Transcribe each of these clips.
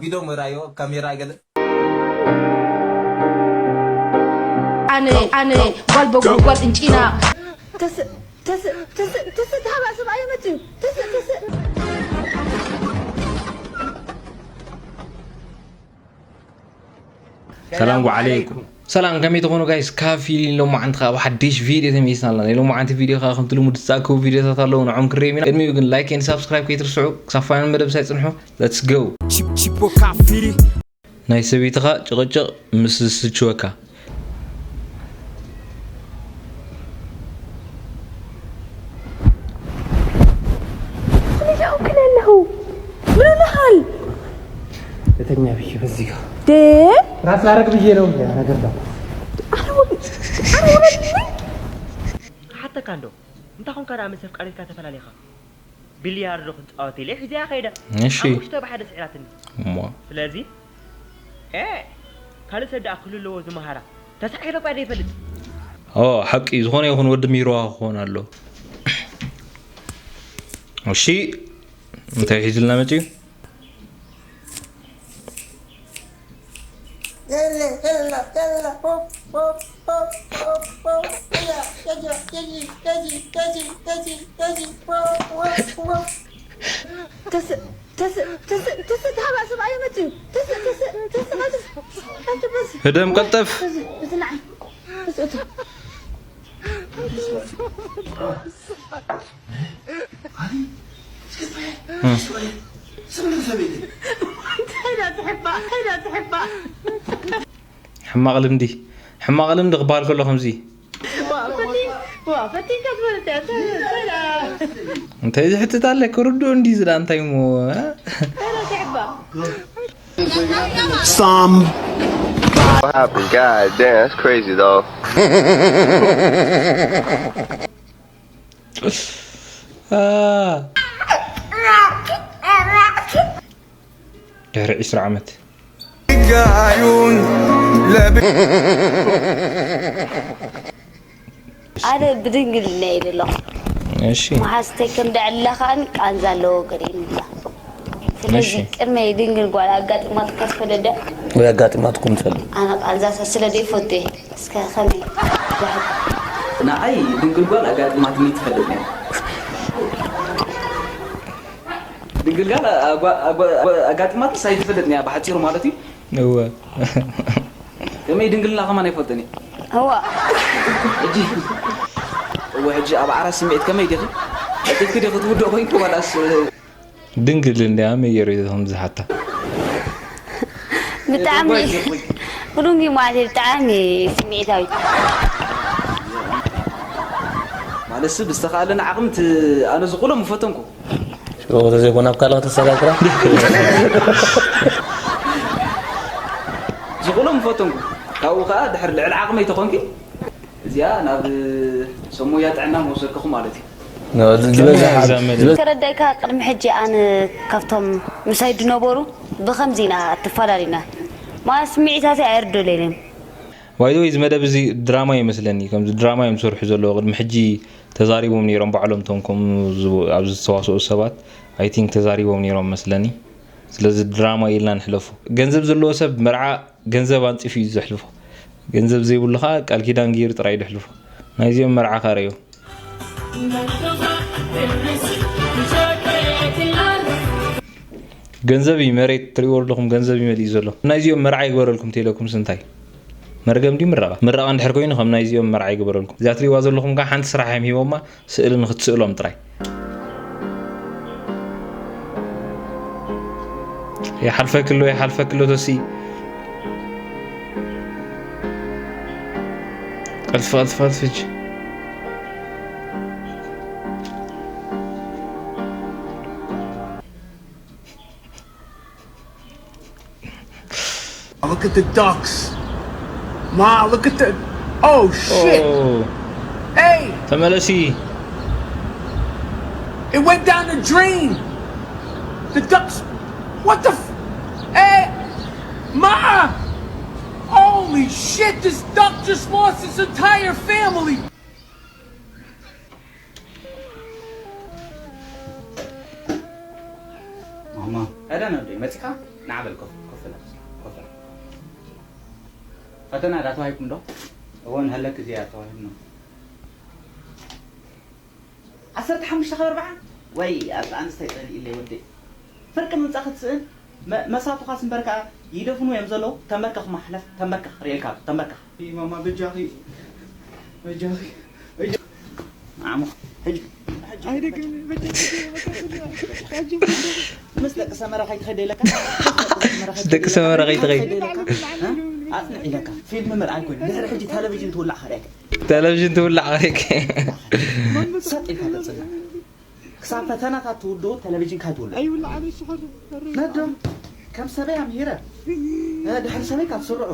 ቪድዮ ምራዮ ካሜራ ገለ ኣነ ኣነ ጓል በጎ ጓል እንጪና ተስእ ተስእ ተስእ ተስእ ተሃባ ሰብኣይ መፅዩ ተስእ ተስእ ሰላም ወዓለይኩም ሰላም ከመይ ትኾኑ ጋይስ ካፊ ሎማዓንቲ ከዓ ብሓድሽ ቪድዮ ተመይስና ኣለና ሎማዓንቲ ቪድዮ ከዓ ከምቲ ልሙድ ዝፃእከቡ ቪድዮታት ኣለዉ ንዖም ክረዮም ኢና ቅድሚኡ ግን ላይክ ን ሳብስክራይብ ከይትርስዑ ክሳብ ፋይናል መደብ ሳይ ፅንሑ let's go Chipo Cafiri. ናይ ሰበይትኻ ጭቕጭቕ ምስ ዝስችወካ ምን ይለውክን ያለሁ ምን ሆነሃል? እተኛ ብዬ በዚህ ጋር ዴ ራስ ላረግ ብዬ ነው ነገር ነው አልወቅን አልወቅን ክሓተካ እንዶ እንታይ ኾንካ ደኣ ምስ ኣፍቃሪትካ ተፈላለኻ ቢልያርዶ ክንፃወት ኢለ ሒዘያ ከይደ እሺ ኣብ ውሽጠ ብሓደ ስዒራትኒ እሞ ስለዚ ኤ ካልእ ሰብ ደኣ ክህሉ ኣለዎ ዝመሃራ ተሳዒረ እኳ ዘይፈልጥ ኦ ሓቂ ዝኾነ ይኹን ወዲ ሚሮዋ ክኾን ኣሎ እሺ እንታይ ሒዝልና መፅዩ ተስእ ተስእ ተስእ ተስእ ተሃባ ሰብኣይ መፅዩ ተስእ ተስእ ተስእ ተስእ ህደም ቀልጠፍ ተስእ ንዓይ ተስእ እቱ ሕማቕ ልምዲ ሕማቕ ልምዲ ክበሃል ከሎ ከምዚ እንታይ ዝሕትት ኣለ ክርድኦ እንዲ ዝዳ እንታይ ሞ Some. What happened? God damn, that's crazy though. ድሕሪ ዕስራ ዓመት ኣነ ብድንግልና እየ ዘለኹ እሺ መሓዝተይ ከም ደዕላ ከዓኒ ቃንዛ ኣለዎ ገለ ይብላ ስለዚ እሺ። ቅድመይ ድንግል ጓል ኣጋጢማትካ ትፈልጥ ድያ ወይ ኣጋጢማትኩም ትፈልጥ ኣነ ቃንዛ ሰስለ ዘይፈቱ እየ እስከ ከመይ ዛሕት ንዓይ ድንግል ጓል ኣጋጢማትኒ ትፈልጥ እያ ድንግል ጋል ኣጋጢማትስ ኣይትፈልጥን እያ ብሓፂሩ ማለት እዩ እወ ከመይ ድንግልና ከማን ኣይፈልጥን እየ እዋ ሕጂ እወ ሕጂ ኣብ ዓራት ስምዒት ከመይ ዲኺ ቀልጢፍኪ ዲኺ ትውድኦ ኮይንኪ ዋላስ ድንግል እንዲያ መየሩ ከም ዝሓታ ብጣዕሚ ብሩንጊ ማለት እዩ ብጣዕሚ ስምዒታዊ ማለትስ ብዝተኻእለኒ ዓቕሚ እቲ ኣነ ዝኽእሎ ምፈተንኩ ሽሮ ተዘይኮነ ኣብ ካልእ ተሰጋግራ ዝኽእሎ ምፈተንኩ ካብኡ ከዓ ድሕር ልዕሊ ዓቕመይ ተኾንኪ እዚኣ ናብ ሰሞያ ጥዕና መወሰድኩኹ ማለት እዩ ዝበዝሕ ተረዳይካ ቅድሚ ሕጂ ኣነ ካብቶም ምሳይ ዝነበሩ ብከምዚ ኢና ትፈላለዩና ማለት ስምዒታተይ ኣይርደለይንን ባይዘወይ እዚ መደብ እዚ ድራማ ይመስለኒ ከምዚ ድራማ እዮም ዝሰርሑ ዘለዎ ቅድሚ ሕጂ ተዛሪቦም ነይሮም ባዕሎም ቶም ከምኡ ኣብዚ ዝተዋስኡ ሰባት ኣይ ቲንክ ተዛሪቦም ነይሮም መስለኒ ስለዚ ድራማ ኢልና ንሕለፎ ገንዘብ ዘለዎ ሰብ መርዓ ገንዘብ ኣንፂፉ እዩ ዘሕልፎ ገንዘብ ዘይብሉ ከዓ ቃል ኪዳን ገይሩ ጥራይ ደሕልፎ ናይዚኦም መርዓ ካረዮ ገንዘብ እዩ መሬት ትሪእዎ ኣለኹም ገንዘብ እዩ መሊኡ ዘሎ ናይዚኦም መርዓ ይግበረልኩም ተኢለኩምስ እንታይ መርገም ድዩ ምረቓ ምረቓ እንድሕር ኮይኑ ከም ናይዚኦም መርዓ ይግበረልኩም እዚኣ ትሪእዋ ዘለኹም ከዓ ሓንቲ ስራሕ እዮም ሂቦማ ስእሊ ንክትስእሎም ጥራይ ይሓልፈክሎ ይሓልፈክሎ ተሲ ቀልፍ ቀልፍ ቀልፍ እጅ Look at the ducks. Ma, look at the. Oh, shit. Hey! ተመለሲ It went down the drain. The ducks. What the. F- hey! Ma! Holy shit, this duck just lost his entire family. ማማ። ኤደን ወደይ፣ መጺኻ? ንዓ በል ኮፍ፣ ኮፍ በል፣ ኮፍ በል። ፈተና ዳ ተዋሂብኩም ዶ? እወ፣ ንሃለክ እዚኣ ተዋሂብና። ዓሰርተ ሓሙሽተ ካብ ኣርብዓ? ወይ፣ ኣታ ኣንስታይ ጸሊእለይ ወደይ። ፍርቂ ምምጻእ ክትስእን? መ-፣ መሳቱኻስ እምበርካ ይደፍኑ እዮም ዘለዉ። ተንበርከኽ ማሕለፍ፣ ተንበርከኽ፣ ርእየልካ፣ ተንበርከኽ። ማማ፣ በጃኺ፣ በጃኺ፣ በጃ-፣ ዓሙ፣ ሕጂ፣ ሕጂ፣ ኣይደግም፣ በጃኺ፣ በጃኺ፣ በጃኺ። ምስ ደቂ ሰመራ ከይትኸይድ ኢለካ? ምስ ደቂ ሰመራ ከይትኸይድ ኢለካ? እ? ኣጽንዕ ኢለካ። ፊልም ምርኣይ ኮይኑ፣ ድሕሪ ሕጂ ቴሌቪዥን ትውላዕ ከርእየካ። ቴሌቪዥን ትውላዕ ከርእየካ። ሰጥ ኢልካ ተጽንዕ። ክሳብ ፈተናታት ትውድኡ ቴሌቪዥን ካይትውልዑ። ኣይውልዓን፣ እሱ ኸር-፣ ኸር-፣ ነዶም ከም ሰበይ ኣምሂረ፣ እ፣ ድሕሪ ሰበይ ካብ ስርዑ።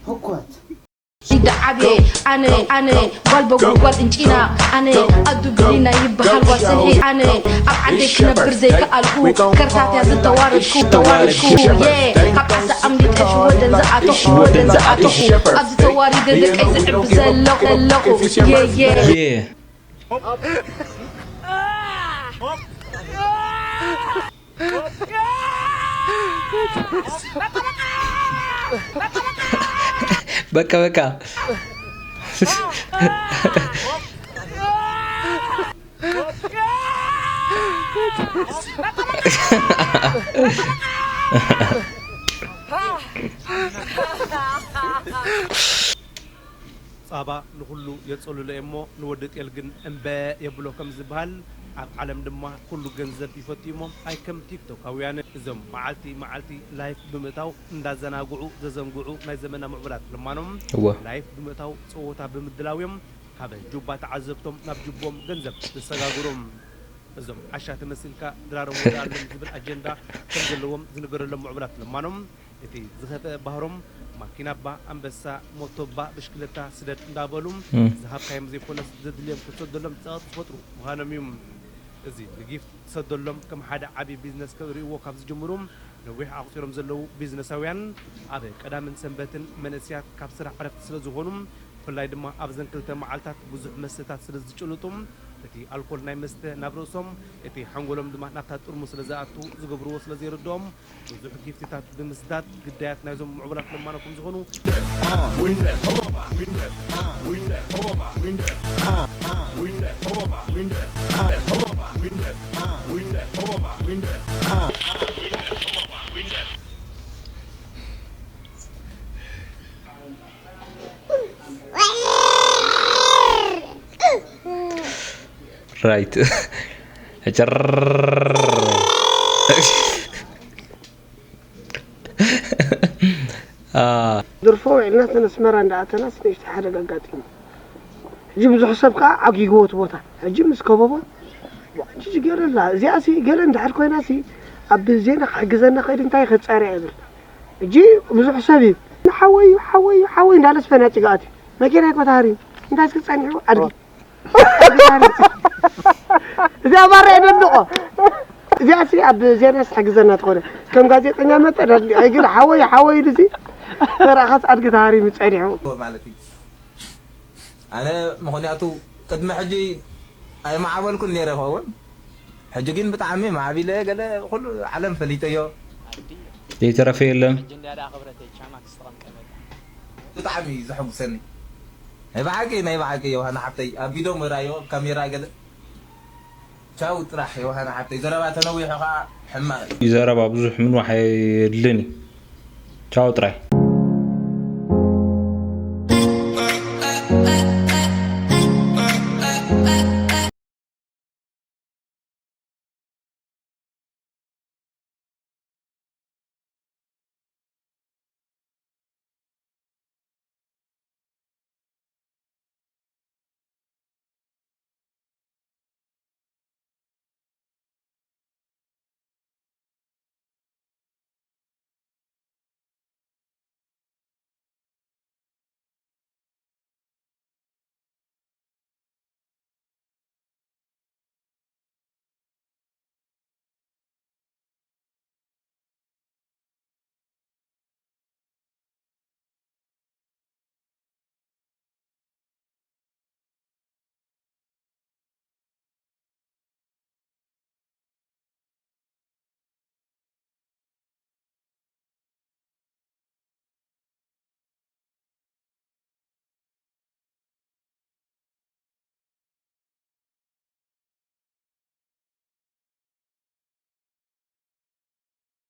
ህኮት። ኢዳ ዓብየ፣ ኣነ፣ ኣነ፣ ጓል በጉ፣ ጓል እንጪና፣ ኣነ፣ ኣዱ ብሊና ይበሃል ጓል ሰንዒ፣ ኣነ፣ ኣብ ዓደይ ክነብር ዘይከኣልኩ፣ ከርታትያ ዝተዋረድኩ፣ ተዋረድኩ፣ የ፣ ካብ ዓሳ ኣምሊጠ ሽወደን ዝኣተኹ፣ ሽወደን ዝኣተኹ፣ ኣብዚ ተዋሪደ ደቀይ ዝዕቢ ዘለኹ፣ ዘለኹ፣ የ፣ የ። የ። በቃ፣ በቃ። ጻባ ንኹሉ የጸልሎ እሞ ንወዲ ጤል ግን እምበ የብሎ ከም ዝበሃል፣ ኣብ ዓለም ድማ ኩሉ ገንዘብ ይፈቱ እሞ ኣይከም ቲክቶካውያን እዞም መዓልቲ መዓልቲ ላይፍ ብምእታው እንዳዘናግዑ ዘዘንግዑ ናይ ዘመና ምዕቡላት ለማኖም እወ። ላይፍ ብምእታው ጸወታ ብምድላው እዮም ካብ ጁባ ተዓዘብቶም ናብ ጁቦም ገንዘብ ዘሰጋግሩ። እዞም ዓሻ ተመሲልካ ድራሮም ወድኣሎም ዝብል ኣጀንዳ ከም ዘለዎም ዝንገረሎም ምዕቡላት ለማኖም፣ እቲ ዝኸፍአ ባህሮም ማኪና እባ፣ ኣንበሳ፣ ሞቶ እባ፣ ብሽክለታ ስደድ እንዳበሉ እም። ዝሃብካዮም ዘይኮነስ ዘድልዮም ክትሰደሎም ጸቕጢ ዝፈጥሩ ምዃኖም እዩ። እዚ ንጊፍት ትሰደሎም ከም ሓደ ዓቢ ቢዝነስ ክርእይዎ ካብ ዝጅምሩ ነዊሕ ኣቑጺሮም ዘለዉ ቢዝነሳውያን፣ ኣብ ቀዳምን ሰንበትን መንእሰያት ካብ ስራሕ ዕረፍቲ ስለ ዝኾኑ፣ ብፍላይ ድማ ኣብዘን ክልተ መዓልታት ብዙሕ መስተታት ስለ ዝጭልጡ፣ እቲ ኣልኮል ናይ መስተ ናብ ርእሶም፣ እቲ ሓንጎሎም ድማ ናብታ ጥርሙዝ ስለ ዝኣቱ፣ ዝገብርዎ ስለ ዘይርድኦም፣ ብዙሕ ጊፍትታት ብምስዳድ ግዳያት ናይዞም ምዕቡላት ለማኖ ከም ዝኾኑ ራይት። ሕጭር። አ። ድርፎ ውዒልና እተን ኣስመራ እንዳኣተናስ ንእሽተይ ሓደጋ ኣጋጢሙ። ሕጂ ብዙሕ ሰብ ከዓ ዓጊግዎ እቲ ቦታ። ሕጂ ምስ ከበቦ፣ "ዋእ፣ ሕጂ ገለ ኣላ። እዚኣሲ ገለ እንድሕር ኮይናሲ ኣብ ዜና ክሕግዘና ክእል እንታይ ከጻርያ?" ይብል። ሕጂ ብዙሕ ሰብ እዩ፣ "ሓወይ እዩ፣ ሓወይ እዩ፣ ሓወይ" እንዳለስ ፈናጭ ገኣት እዩ። መኪና እኮ ተሃሪሙ። እንታይ እስኪ ጸኒሑ? ኣድጊ። ኣድጊ ተሃሪሙ። እዚኣ ማራ የደንቆ። እዚኣሲ ኣብ ዜናስ ትሕግዘና ትኾነ። ከም ጋዜጠኛ መጠ፣ ኣድጊ፣ ኣይ ግን ሓወይ፣ ሓወይ ኢሉሲ ተረኣኻስ ኣድጊ ተሃሪሙ ጸኒሑ። ማለት እዩ። ኣነ ምኽንያቱ ቅድሚ ሕጂ ኣይመዓበልኩን ነይረ ይኸውን። ሕጂ ግን ብጣዕሚ ማዕቢለ፣ ገለ ኩሉ ዓለም ፈሊጠዮ። ዘይተረፈ የለን። ብጣዕሚ እዩ ዘሐጉሰኒ። ናይ ብሓቂ፣ ናይ ብሓቂ ዮሃና ሓብተይ፣ ኣብ ቪድዮ ምራዮ፣ ኣብ ካሜራ ገለ። ቻው ጥራሕ ዮሃና ሓብተይ፣ ዘረባ ተነዊሑ ኸዓ ሕማቕ እዩ። ዘረባ ብዙሕ ምንዋሕ የድልን እዩ። ቻው ጥራይ።